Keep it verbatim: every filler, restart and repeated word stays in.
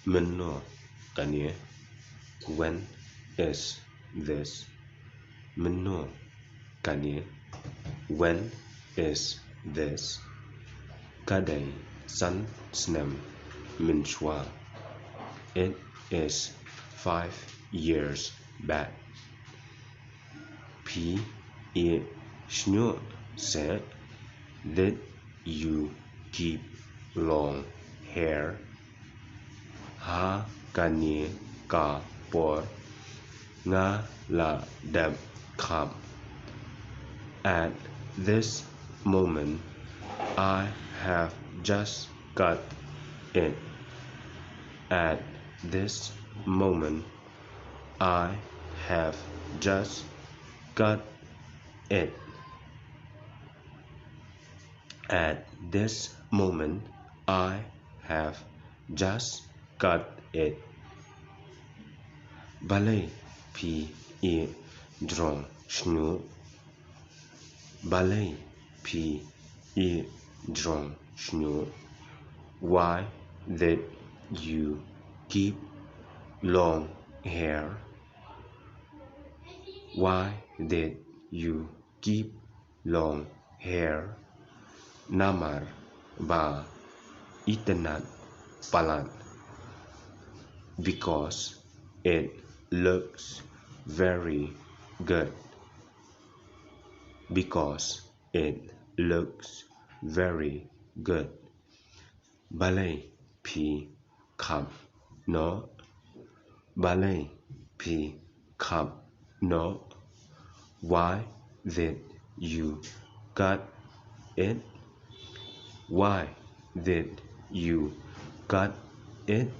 Mynno kane? When is this? Mynno kane? When is this? Ka dei san snem mynshuwa. It is five years back. Phi ïeh shñiuh seh? Did you keep long hair? Ha kane ka por nga la dep khap. At this moment, I have just cut it. At this moment, I have just cut it. At this moment, I have just cut it. Balei phi ïeh jrong shñiuh? Balei phi ïeh jrong shñiuh? Why did you keep long hair? Why did you keep long hair? Namar ba itynnad palat. Because it looks very good. Because it looks very good. Balei phi khap noh? Balei phi khap noh? Why did you cut it? Why did you cut it?